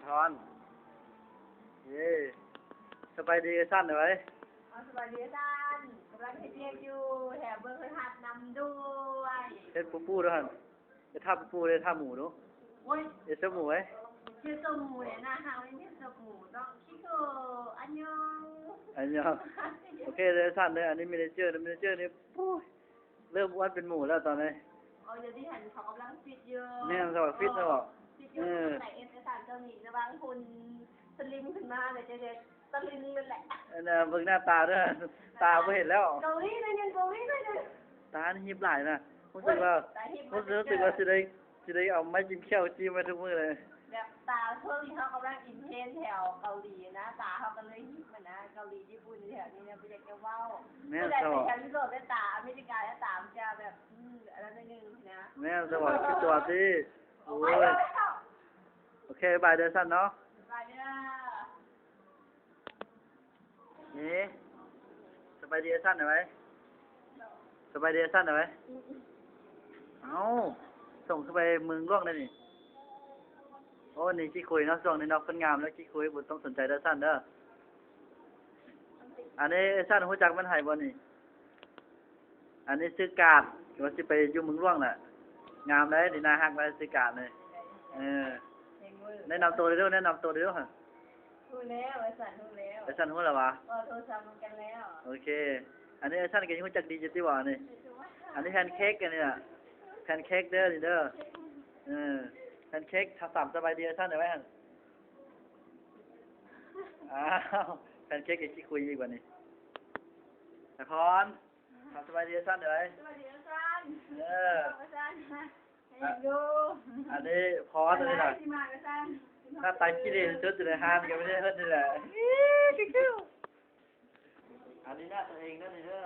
ຮອນ ເຢ້ ສະບາຍດີເອື້ອຍສັນເອີຍ. ເອົາ ສະບາຍດີເອື້ອຍສັນ. ກຳລັງເຮັດວຽກຢູ່ ແຖມເບິ່ງໂທລະທັດນຳດ້ວຍ. ເຮັດປູໆເດີ້ຫັ້ນ. ເຮັດທ່າປູໆເດີ້ ທ່າໝູດູ. ໂອ້ຍ ເຮັດເສືອໝູເວີຍ. ເຮັດເສືອໝູເດ້ ໜ້າຮັກເລີຍ ເຮັດເສືອໝູເນາະ. ຄິໂກ ອັນຍອງ ອັນຍອງ. ໂອເຄເດີ້ ເອື້ອຍສັນເດີ້. ອັນນີ້ແມເນເຈີ ແມເນເຈີນີ້ ໂອ້ຍ ເລີ່ມອ້ວນເປັນໝູແລ້ວຕອນນີ້. ເອີ ດຽວນີ້ຫັ້ນເຂົາກຳລັງຟິດຢູ່. ແມ່ນ ສະບາຍ ຟິດ ເອີ ສະບາຍ. ເອີ ໃສ່ເອສ ເອສ ສາມເຈົ້ານີ້ລະວັງຫຸ່ນສະລິມຂຶ້ນມາແລ້ວຈະໄດ້ຕະລຶງເລີຍແຫຼະ. ອັນນ່າ ເບິ່ງໜ້າຕາເດີ້ ຕາບໍ່ເຫັນແລ້ວ. ເກົາຫຼີໜ້ອຍໜຶ່ງ ເກົາຫຼີໜ້ອຍໜຶ່ງ. ຕານີ້ຮີບຫຼາຍນະ ຮູ້ສຶກວ່າ ໂອ້ຍ ຕາຮີບ ຮູ້ສຶກວ່າຊິໄດ້ ຊິໄດ້ເອົາໄມ້ຈິ້ມແຂ້ວຈິ້ມໄວ້ທຸກມື້ເລີຍ. ແບບຕາຊ່ວງນີ້ເຮົາກຳລັງອິນເທຣນແຖວເກົາຫຼີນະ ຕາເຮົາກໍເລີຍຮີບຫັ້ນນະ. ເກົາຫຼີ ຍີ່ປຸ່ນ ແຖວນີ້ນະ ບໍ່ຢາກຈະເວົ້າ. ແມ່ນ ຜູ້ໃດໄປແຖວຍຸໂຣບໄດ້ຕາ ອາເມລິກາໄດ້ຕາ ມັນຈະແບບ ອືມ ອັນນັ້ນໜ້ອຍໜຶ່ງນະ. ແມ່ນ ສະບາຍ ຄືຕົວຕິ. ໂອ້ຍ ໂອເຄ ບາຍເດີ້ສັນເນາະ. ບາຍເດີ້. ເອີ ສະບາຍດີເອື້ອຍສັນເອີຍ. ສະບາຍດີເອື້ອຍສັນເອີຍ. ເອົ້າ ສົ່ງຄືໄປເມືອງຫຼວງໄດ໋ນີ້. ໂອ້ ນີ້ຂີ້ຄຸຍເນາະ ຊ່ວງນີ້ເນາະ ຄົນງາມແລ້ວຂີ້ຄຸຍ ບໍ່ຕ້ອງສົນໃຈເດີ້ສັນເດີ້. ອັນນີ້ເອື້ອຍສັນຮູ້ຈັກແມ່ນໃຜບໍ່ນີ້? ອັນນີ້ຊື່ກາດ ວ່າຊິໄປຢູ່ເມືອງຫຼວງນະ. ງາມເດ້ ໜ້າຮັກເດ້ ຊື່ກາດນີ້. ເອີ ແນະນຳໂຕເດີ້ ແນະນຳໂຕເດີ້. ຮູ້ແລ້ວ ເອື້ອຍສັນຮູ້ແລ້ວ. ເອື້ອຍສັນຮູ້ແລ້ວຫວາ? ເວົ້າໂທລະສັບນຳກັນແລ້ວ. ໂອເຄ ອັນນີ້ເອື້ອຍສັນກໍຮູ້ຈັກດີຢູ່ຕິຫວານີ້. ອັນນີ້ແພນເຄ້ກ ອັນນີ້ນະ ແພນເຄ້ກເດີ້ນີ້ເດີ້. ເອີ ແພນເຄ້ກ ຖາມສະບາຍດີເອື້ອຍສັນໄດ້ໄວ້ຫັ້ນ. ອ້າວ ແພນເຄ້ກກໍຂີ້ຄຸຍອີກບາດນີ້. ສາຍພອນ ຖາມສະບາຍດີເອື້ອຍສັນເດີ້. ສະບາຍດີເອື້ອຍສັນ. ເອີ ເອື້ອຍສັນ ເຮັດຫຍັງຢູ່? ອັນນີ້ພອນ ອັນນີ້ນະ ຊິມາເອື້ອຍສັນ. ໜ້າຕາຂີ້ເລທີ່ສຸດຢູ່ໃນຮ້ານກໍມີແຕ່ເພິ່ນນີ້ແຫຼະ. ອັນນີ້ໜ້າຕົວເອງເດີ້ນີ້ເດີ້.